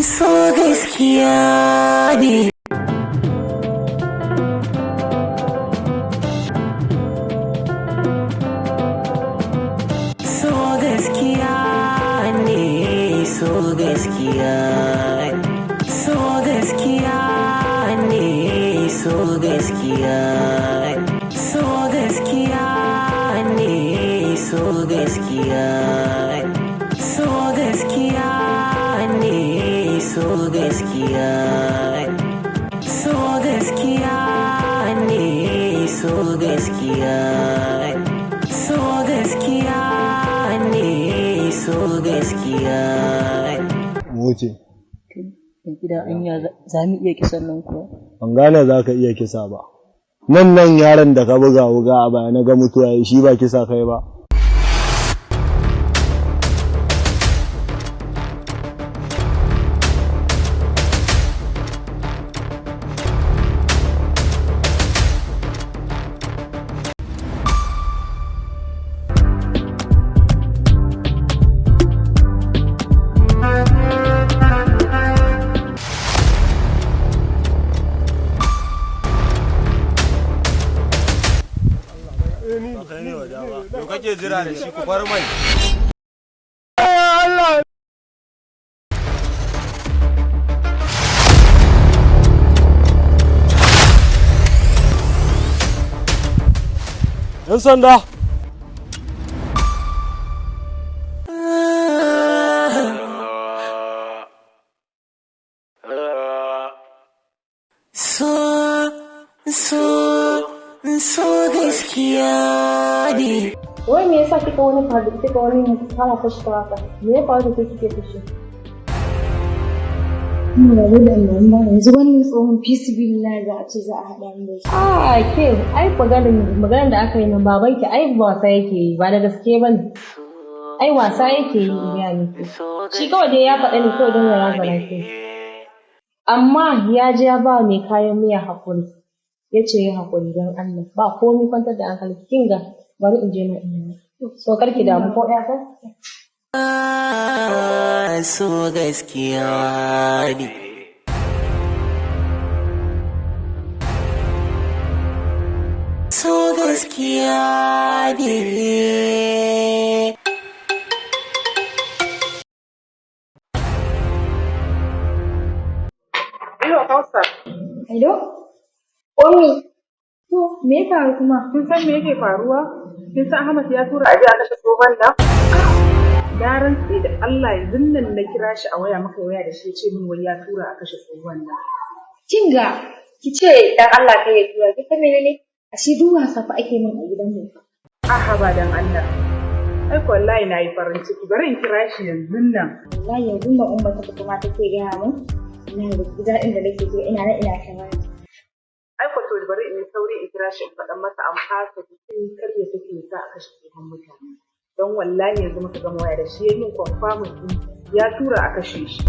So gaskiya ne. So gaskiya ne, so gaskiya ne. So gaskiya ne, so gaskiya ne. So gaskiya ne, so gaskiya ne. So gaskiya ne, so gaskiya ne. So gaskiya ne, so gaskiya ne. So gaskiya ne, so gaskiya ne. Mu wuce. Mai gida, anya za mu iya kisan nan kuwa? Ban gane za ka iya kisa ba. Nan nan yaron da ka buga wuga a baya na ga mutuwa yayi, shi ba kisa kai ba. Me kake jira da shi? Ku far mai. Yan sanda. So, so, so gaskiya ne. Wai me yasa kika wani faru, kika wani kama fuska haka? Me ya faru da ke kike fushi? Ina rabu da nan ba yanzu, wannan tsohon fisibillah za a ce za a haɗa ni da shi. A ke ai maganar da aka yi nan, babanki ai wasa yake yi, ba da gaske ba ne. Ai wasa yake yi, in gaya miki. Shi kawai dai ya faɗa ne kawai don ya razana ke. Amma ya je ya ba mai kayan miya haƙuri. Ya ce ya haƙuri don Allah. Ba komai, kwantar da hankali. Kin ga, bari in je na in yi. So kar ki damu ko ɗaya ko? So gaskiya ne. So gaskiya ne. Hello, Hausa. Hello? Ummi. To, me ya faru kuma? Kin san me yake faruwa? Kin san Ahmad ya tura aje a kashe tsohon nan? Na rantse da Allah, yanzu nan na kira shi a waya, muka yi waya da shi, ya ce min wai ya tura a kashe tsohon nan. Kin ga, ki ce dan Allah kai ya tura, ki san menene? Ashe duk wasa fa ake min a gidan mu. Aha, ba dan Allah. Ai ko wallahi na yi farin ciki. Bari in kira shi yanzu nan. Wallahi yanzu nan Umma ta fito ma take gaya min. Ina da daɗin da nake ji, ina nan ina shawara. Ai ko to bari in yi sauri in kira shi in faɗan masa an fasa bikin, kar ya sake ya sa a kashe tsohon mutane. Don wallahi yanzu muka gama waya da shi ya yi min confirming ɗin ya tura a kashe shi.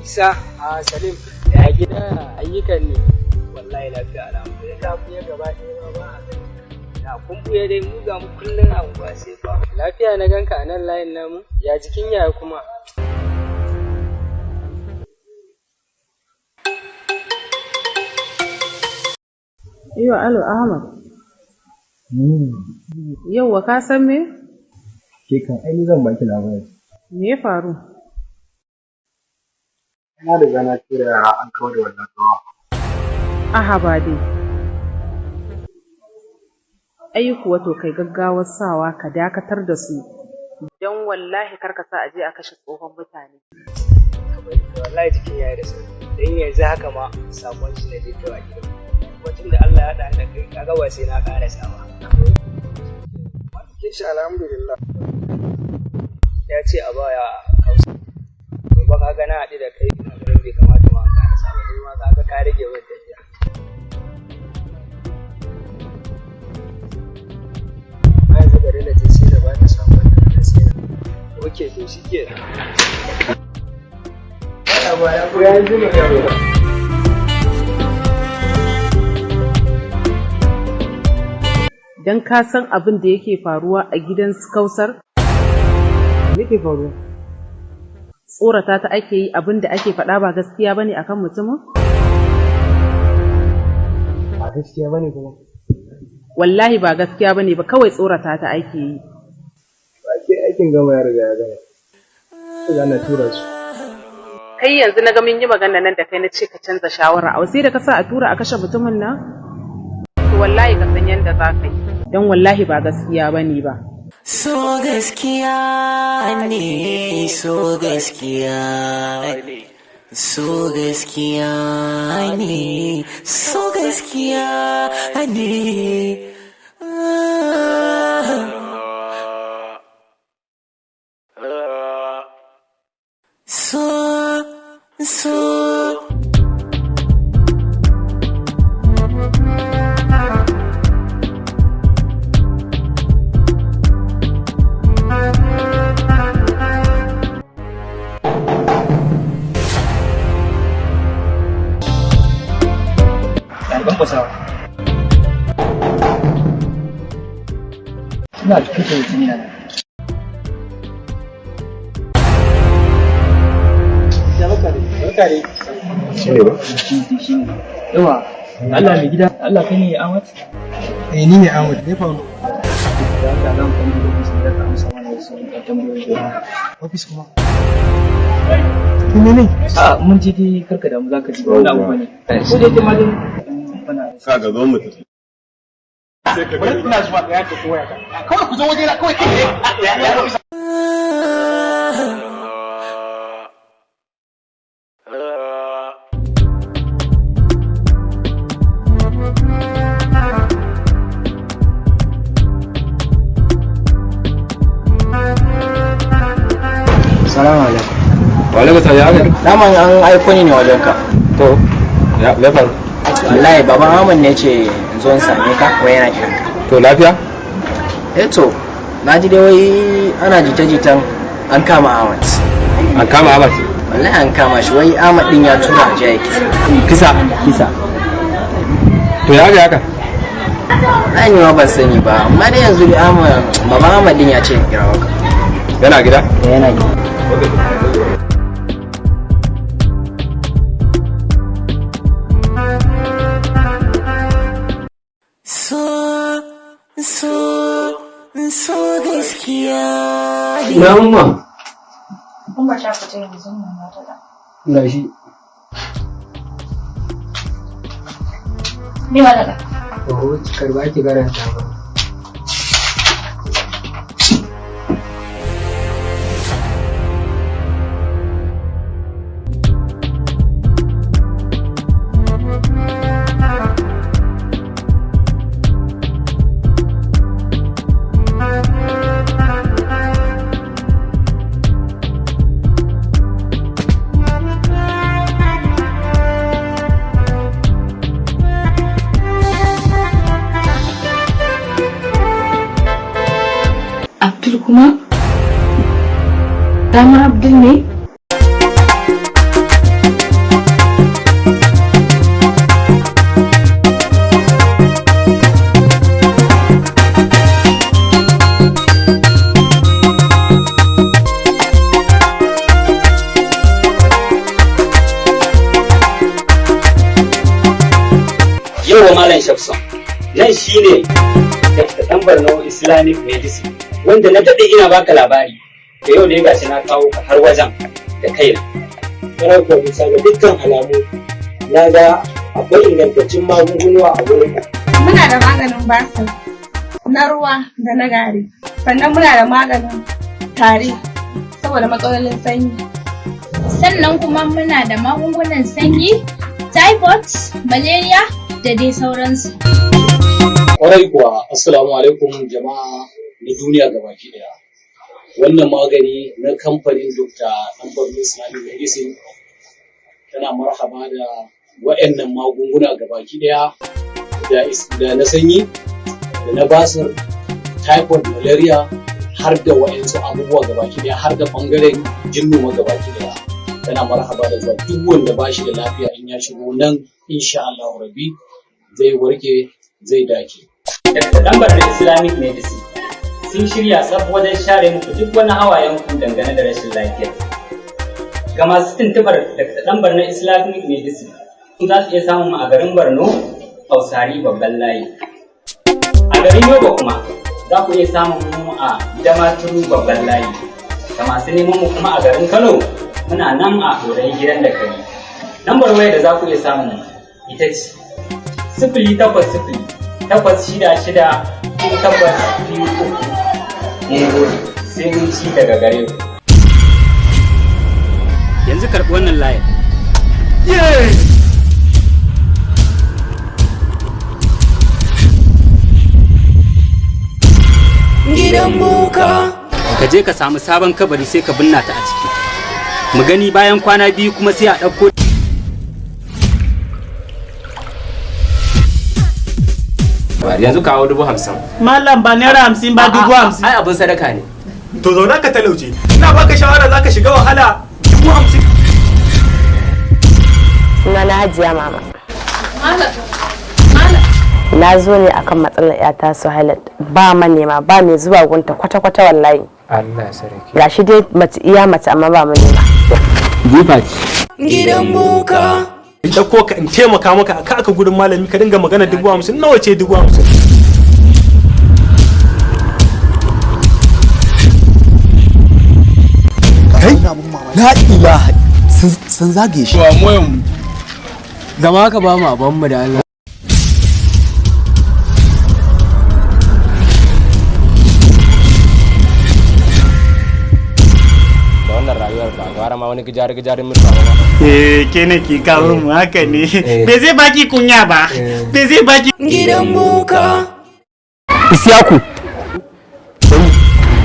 Isa a Salim, ya gida, ayyukan ne? Wallahi lafiya, alhamdulillah. Ka buya gaba ɗaya ma ba a gani. Ya kun buya dai, mu ga mu kullun a unguwa sai ba. Lafiya na ganka a nan layin namu, ya jikin yaya kuma? Iyo, alo Ahmad. Yauwa, ka san me? Ke kan ai ni zan baki labari. Me ya faru? Na riga na tura yara an kawar da wannan tsohon. Aha, ba dai. Ai kuwa to kai gaggawar sawa ka dakatar da su. Don wallahi kar ka sa a je a kashe tsohon mutane. Ka bari ka, wallahi jikin yaya da sauki. Dan yanzu haka ma sakon shi na je kaiwa gidan. Mutum da Allah ya haɗa ni da kai, kaga ba sai na ƙarasa ba. Jikin shi alhamdulillah. Ya ce a baya Hausa. Gobe ka ga na haɗu da kai, ina ganin bai kamata ma in ƙarasa ba, ni ma kaga ka rage min tafiya. A yanzu bari na je sai na bata sakon nan na sai na. Ok, to shi ke. Baya baya ko ya jima yau. Don ka san abin da yake faruwa a gidan su Kausar? Me ke faruwa? Tsorata ta ake yi, abin da ake faɗa ba gaskiya bane akan mutumin? Ba gaskiya bane kuma. Wallahi ba gaskiya bane ba, kawai tsorata ta ake yi. Ba ke aikin gama ya riga ya gama. Sai na tura su. Kai yanzu na ga mun yi magana nan da kai na ce ka canza shawara, a sai da ka sa a tura a kashe mutumin nan? To wallahi ka san yanda za ka yi. Don wallahi ba gaskiya bane ba. So gaskiya ne, so gaskiya ne, so gaskiya ne, so gaskiya ne. So, so. Ɗaliban fasaha. Ina cikin mutum na. Shi ne ba? Yawa, Allah mai gida, Allah kai ne Ahmad? Eh, ni ne Ahmad. Me faru? Da Allah zan kan gidan ofis ne da ka amsa mana wasu ɗan tambayoyi. Ofis kuma. Ne ne? A'a, mun je dai karka damu, zaka ji ba wani abu bane. Ko dai ke ma dai bana. Ka ga zo mu tafi. Bari ina zuwa ɗaya ta koya ka. Kawai ku zo wajena kawai kai. Salamu alaikum. Wa alaikum salam, ya aka? Daman an aiko ni ne wajen ka. To, ya me faru? Wallahi baban Ahmad ne ce in zo in same ka, wai yana kiran ka. To lafiya? Eh to, na ji dai wai ana jita-jitan an kama Ahmad. An kama Ahmad? Wallahi an kama shi, wai Ahmad din ya tura a je ya kisa. Kisa? Kisa. To ya aka haka? Na ni ma ban sani ba, amma dai yanzu dai Ahmad, baban Ahmad din ya ce in kira ka. Yana gida? Eh, yana gida. So, so, so gaskiya ne. Na umma. Umar ta fita yanzu nan na ta da. Gashi. Me ba da? Oho, ki karba ki karanta ba. Abdul kuma? Dama Abdul ne? Yau Malam Shafson, nan shine Dr. Dan Borno Islamic Medicine, wanda na daɗe ina baka labari, da yau ne gashi na kawo ka har wajen da kaina. Kwarai kuwa, bisa ga dukkan alamu na ga akwai ingantaccen magunguna a wurin. Muna da maganin basir na ruwa da na gari. Sannan muna da maganin tari saboda matsalolin sanyi. Sannan kuma muna da magungunan sanyi, typhoid, malaria da dai sauransu. Kwarai kuwa, assalamu alaikum jama'a na duniya gabaki daya. Wannan magani na kamfanin Dr. Dan Borno Islamic Medicine tana marhaba da wa'annan magunguna gabaki daya, da na sanyi, da na basir, typhoid, malaria, har da wa'ansu abubuwa gabaki daya, har da bangaren jinnu ma gabaki daya. Tana marhaba da zuwa duk wanda ba shi da lafiya, in ya shigo nan insha Allah rabbi zai warke, zai dace. Dr. Dambar na Islamic Medicine sun shirya tsaf wajen share muku duk wani hawayen ku dangane da rashin lafiya. Ga masu tuntubar Dr. Dambar na Islamic Medicine za su iya samun mu a garin Borno, Hausari babban layi. A garin Yobe kuma za ku iya samun mu a Damaturu babban layi. Ga masu neman mu kuma a garin Kano muna nan a Dorayi gidan da kari. Lambar waya da za ku iya samun mu ita ce 080 866 823. Mun gode, sai mun ci daga gare ku. Yanzu karɓi wannan layin. Gidan boka. Ka je ka samu sabon kabari sai ka binna ta a ciki. Mu gani bayan kwana 2 kuma sai a ɗauko. Yanzu kawo 50,000. Malam, ba ₦50 ba, 50,000. Ai abin sadaka ne. To zauna ka talauce. Ina baka shawara, zaka shiga wahala. 50,000. Sunana Hajiya Mama. Na zo ne akan matsalar yata Suhailat, ba manema, ba mai zuwa gunta kwata-kwata wallahi. Allah sarki. Gashi dai mace iya mace, amma ba manema. Jifa ce. Gidan boka. In ɗauko ka in taimaka maka a aka gurin malami, ka dinga magana 50,000. Nawa ce 50,000? Kai, la ilaha, sun zage shi. Wa mu zama ka ba mu abin mu da Allah. Da wannan rayuwar ba gwara ma wani gijari gijarin mutuwa ba. Eh, ke ne ki kawo mu haka ne. Bai zai baki kunya ba. Bai zai baki. Gidan boka. Isiyaku,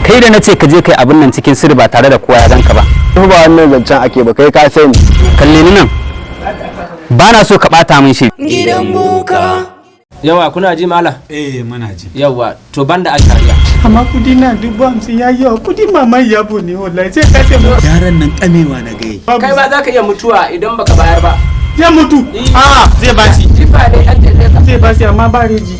kai da na ce ka je kai abin nan cikin sirri ba tare da kowa ya ganka ba. Ko ba wannan zancen ake ba, kai ka sani. Kalle ni nan. Ba na so ka bata min shi. Gidan boka. Yawa, kuna ji mala? Eh, muna ji. Yawa, to banda a shari'a. Amma kudi na 50,000 ya yi yawa, kudi mama yabo ne wallahi, sai ka ce mu. Yaran nan kamewa na gai. Kai ma za ka iya mutuwa idan baka bayar ba. Zai mutu. Ah, zai bashi. Jifa ne an ce ka. Zai bashi amma ba reji.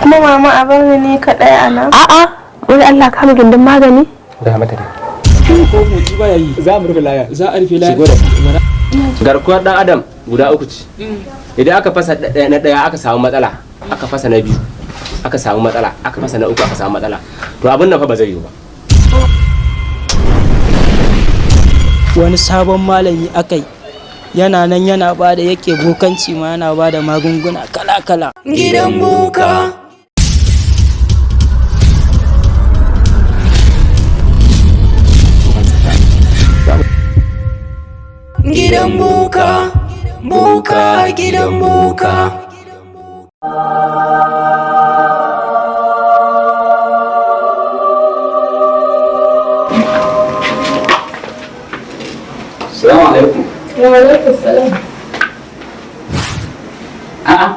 Kuma mama, a bar ni kaɗai a nan. A'a, wani Allah kama gindin magani. Da mata dai. Ko motsi baya yi, za mu rufe laya, za a rufe laya. Shigo da garkuwar dan adam guda uku ce. Idan aka fasa na ɗaya aka samu matsala, aka fasa na biyu aka samu matsala, aka fasa na uku aka samu matsala, to abin nan fa ba zai yiwu ba. Wani sabon malami akai yana nan yana bada, yake bokanci ma, yana bada magunguna kala-kala. Gidan boka. Gidan boka. Boka, gidan boka. Assalamu alaikum. Wa alaikum salam. A'a.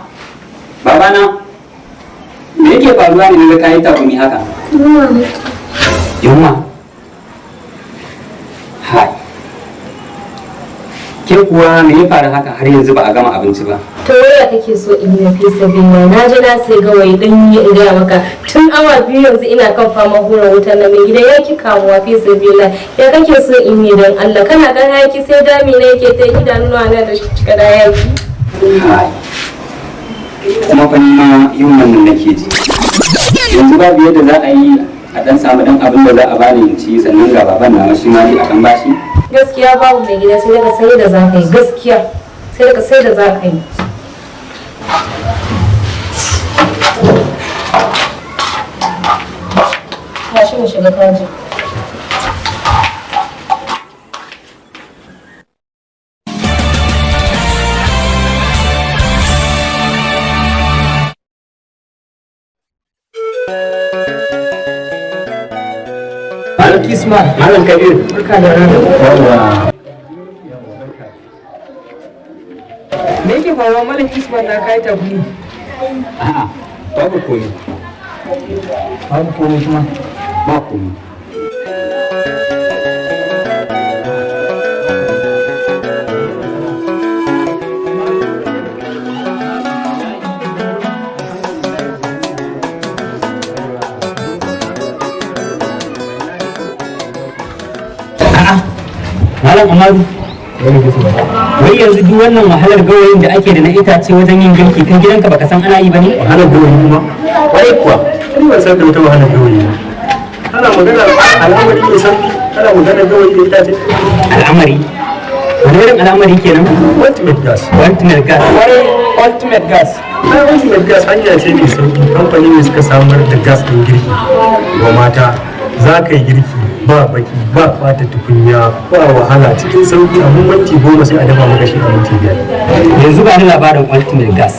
Babana, me yake faruwa ne naga kayi takumi haka? Yunwa. Hai. Ke kuwa me ya faru haka, har yanzu ba a gama abinci ba? To waya kake so in yi fi sabilla? Na je na sai gawayi dan yi, in gaya maka, tun awa 2 yanzu ina kan fama hura wutar na, mai gida ya ki kamuwa. Fi sabilla, ya kake so in yi? Don Allah, kana ga hayaki sai dami na yake ta idanuwa na da cika da hayaki. Hai. Kuma fa ni ma yunwan nan nake ji. Yanzu babu yadda za a yi a dan samu dan abin da za a bani in ci, sannan ga baban nawa shi ma dai a dan bashi. Gaskiya babu, mai gida, sai daga sai da za ka yi, gaskiya sai daga sai da za ka yi. Tashi mu shiga kaji. Malam Kisma, Malam Kabir. Barka da rana. Yawwa. Me yake faruwa, Malam Kisman, na kai tagumi? A'a, babu komai. Babu komai kuma. Ba komai. Malam Umaru, wai yanzu duk wannan wahalar gawayin da ake da na itace wajen yin girki, kan gidanka baka san ana yi ba ne? Wahalar gawayi kuma? Kwarai kuwa. Ni ban san da wata wahalar gawayi ba. Ana magana al'amari mai sauki, ana magana gawayi da itace. Al'amari? Wani irin al'amari kenan? Ultimate gas. Ultimate gas. Kwarai, ultimate gas. Ai ultimate gas hanya ce mai sauki, kamfani ne suka samar da gas ɗin girki wa mata. Za ka yi girki ba baki, ba ɓata tukunya, ba wahala, cikin sauki, a minti 10 sai a dafa maka shi a minti 5. Yanzu ba ni labarin ultimate gas.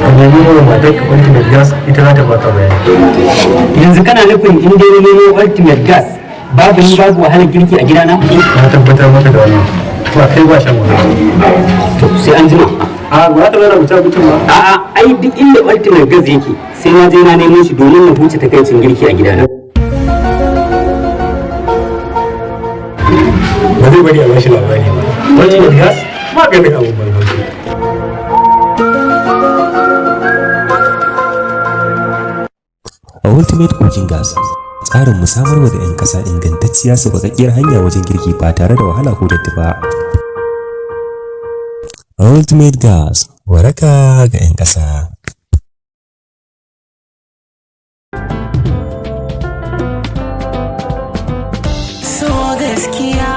A nemi wa matar ka ultimate gas, ita za ta baka bayani. Yanzu kana nufin in dai na nemo ultimate gas, babu ni babu wahalar girki a gidana? Na tabbatar maka da wannan, ba kai ba shan wahala. To, sai an jima. A ba ta zauna mu ci abincin ba? A'a, ai duk inda ultimate gas yake sai na je na nemo shi domin na huce takaicin girki a gidana. Ba zai bari a bashi labari ba. Ultimate gas, maganin abun ban haushi. A Ultimate Cooking Gas, tsarin mu samarwa da 'yan ƙasa ingantacciya sauƙaƙƙiyar hanya wajen girki ba tare da wahala ko datti ba. Ultimate Gas, waraka ga 'yan ƙasa. So gaskiya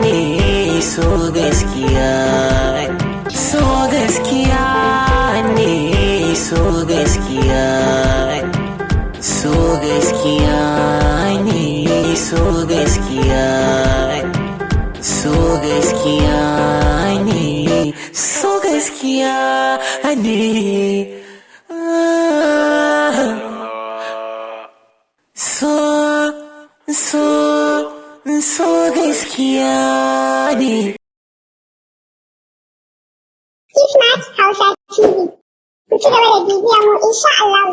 ne, so gaskiya, so gaskiya ne, so gaskiya, so gaskiya ne, so gaskiya, so gaskiya ne, so gaskiya ne. Ah. So, so, so gaskiya ne. Kismat Hausa TV. Ku ci gaba da bibiyar mu, insha Allah.